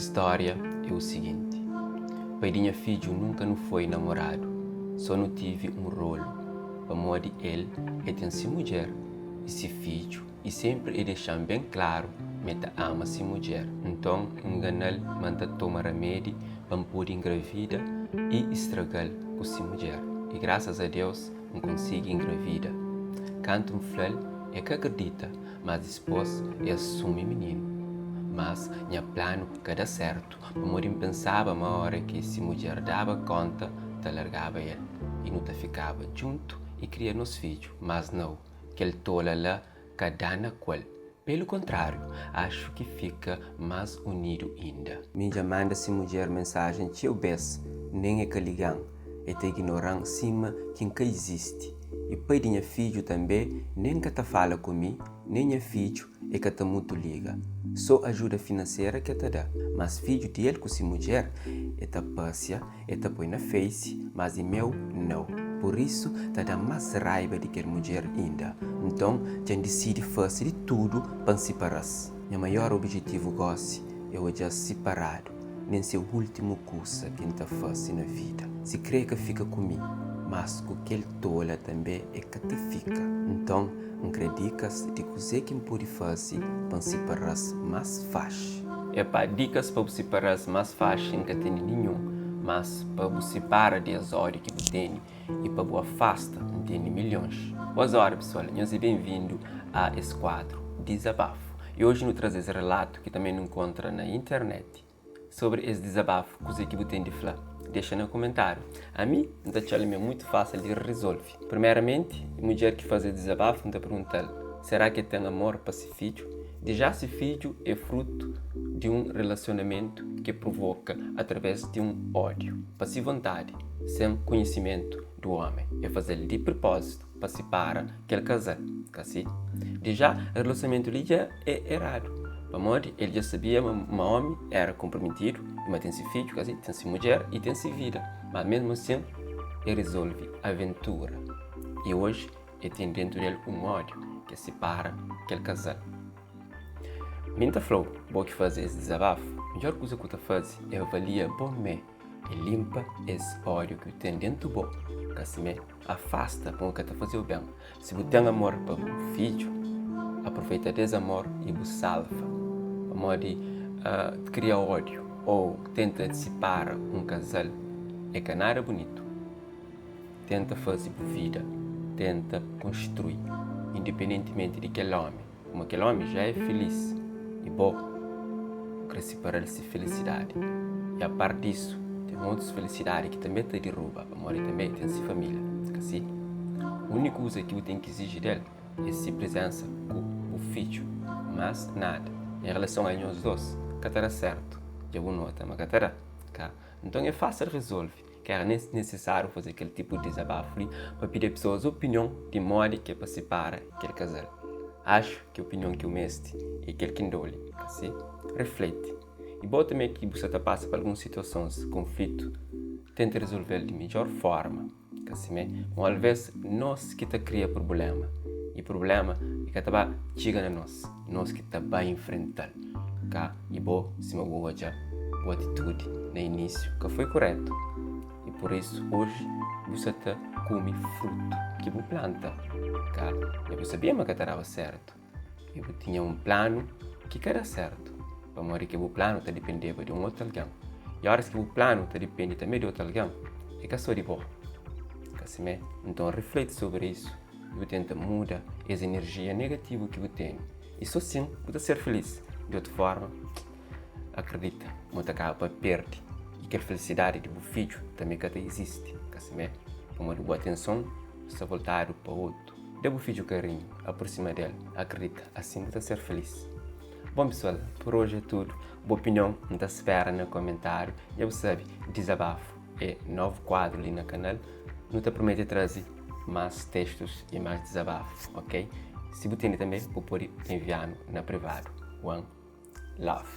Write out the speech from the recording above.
Stória é u siginti, Pai di nha fidju nunka nu foi namoradu, só nu tivi un rolu, pamodi el e ten si mudjer i si fidju i senpri e dexa-m ben klaru ma e ta ama si mudjer. Nton N ngana-l ma N ta toma ramedi pa N pode ingravida i straga-l ku si mudjer. I grasas a Deus N konsigi ingravida. Kantu N fla-l e ka akredita. Mas dispôs e asumi mininu. Mas nha planu ka da sértu, pamodi N pensaba ma óra ki si mudjer daba kónta, ta largaba el i nu ta fikaba djuntu i kria nos fidju. Mas nau, kel tola la ka da na ku el. Pelu kontráriu, axu ki fika más unidu inda. Mi dja manda si mudjer mensajen txeu bês, nen e ka liga-m. E ta ignora-m sima ki N ka izisti. I pai di nha fidju tanbê nen ka ta fala ku mi, nen nha fidju e ka ta mutu liga. Sô ajuda finansera ki e ta da. Mas fidju di el ku si mudjer e ta pasia, e ta poi na face, mas di meu nau. Pur isu ta da-m más raiba di kel mudjer inda. Nton dja N disidi fase di tudu pa N sipara-s. Nha maior obijetivu gósi é odja-s siparadu. Nen se últimu kusa ki N ta fase na vida. Si krê ka fika ku mi, mas ku kel tola tanbê e ka ta fika. Nton, N krê dikas di kuzê ki N pode fase pa N sipara-s más faxi. Epá, dikas pa bu sipara-s más faxi N ka tene ninhun, mas pa bu sipara di es ódiu ki bu tene i pa bu afasta, N tene milhons. Boas óra, pesoal, nhos é ben-vindu a es kuadru Dizabafu. I oji nu traze es relatu ki tanbê nu nkontra na internet. Sobri es dizabafu, kuzê ki bu ten di fla? Dexa na kumentáriu. Ami, N ta atxa-l ma é mutu fásil di rizolve. Primeramenti, mudjer ki faze es dizabafu, N ta pergunta-l, será ki el ten amor pa se fidju? Dijá se fidju é frutu di un relasionamentu ki el provoka através di un ódiu pa se vontadi, sen konhisimentu du ómi. El faze-l di pripózitu. pa sipara kel kazal, ka si? Dija relasionamentu li dja é eradu, pamodi el dja sabia ma ma omi era konprometidu i ma ten si fidju, ka si? Ten si mudjer i ten si vida, ma mesmu asin el rizolvi aventura i oji el ten dentu del un ódiu ki sipara kel kazal. Mi N ta fla-u, bo ki faze es dizabafu, midjor kuza ku ta faze é avalia bo mé i linpa es ódiu ki bu ten dentu bo, ka simé? Afasta pa un ka ta faze-u ben. Si bu ten amor pa bu fidju, aproveita des amor i bu salva. Pamodi kria ódiu ô tenta sipara un kazal é ka nada bunitu. Tenta faze bu vida, tenta konstrui, indipendentimenti di kel ómi. Kuma kel omi ja é filis i bo bu kre sipara-l si filisidadi. I apart disu, ten otus filisidadi ki tanbe ta diruba, pamodi tanbe ten si familia. Ka si? Uniku kuza ki bu ten ki iziji del é si prizensa ku bu fidju, mas nada. En relason a nhos dos, ka ta da sertu. Dja bu nota ma ka ta da, ka? Nton é fasil rizolvi. Ka éra nen nisisáriu faze kel tipu di dizabafu li pa pidi pesoas opinion di modi ki é pa sipara kel kazal. Axu ki opinion ki bu meste é kel ki N da-u li. Asi, refleti. I bo tanbê ki bu sta ta pasa pa alguns situasons konflitu, tenta rezolve-l di midjór fórma. Ka simé? Bon, alvês nos ki ta kria prubléma i prubléma i ka ta ba txiga na nos, nos ki ta ba infrenta-l. Ka i bo, sima bu odja, bu atitudi na inísiu ka foi kuretu i pur isu oji bu sta ta kume frutu ki bu planta. Ka i bu sabia ma ka ta daba sertu i bu tinha un planu ki ka da sertu pamodi ki bu planu ta dipendeba di un otu algen i óras ki bu planu ta dipende tanbê di otu algen é ka sô di bo. Ka simé? Nton rifleti sobri isu i bu tenta muda es inerjia negativu ki bu tene. I sô sin bu ta ser filís. Di otu fórma, akridita ma bu ta kaba pa perde i kel filisidadi di bu fidju tanbê ka ta izisti. Ka simé? Pamodi bu atenson sta voltadu pa otu. Da bu fidju karinhu, aprosima di el, akridita, asin bu ta ser filís. Bon pesoal, pur oji é tudu. Bu opinion N ta spera na komentáriu. Dja bu sabe, dizabafu é novu kuadru li na kanal. Nu ta promete traze más testus i más dizabafu, ok? Si bu tene tanbê, bu pode envia-nu na privadu. One love.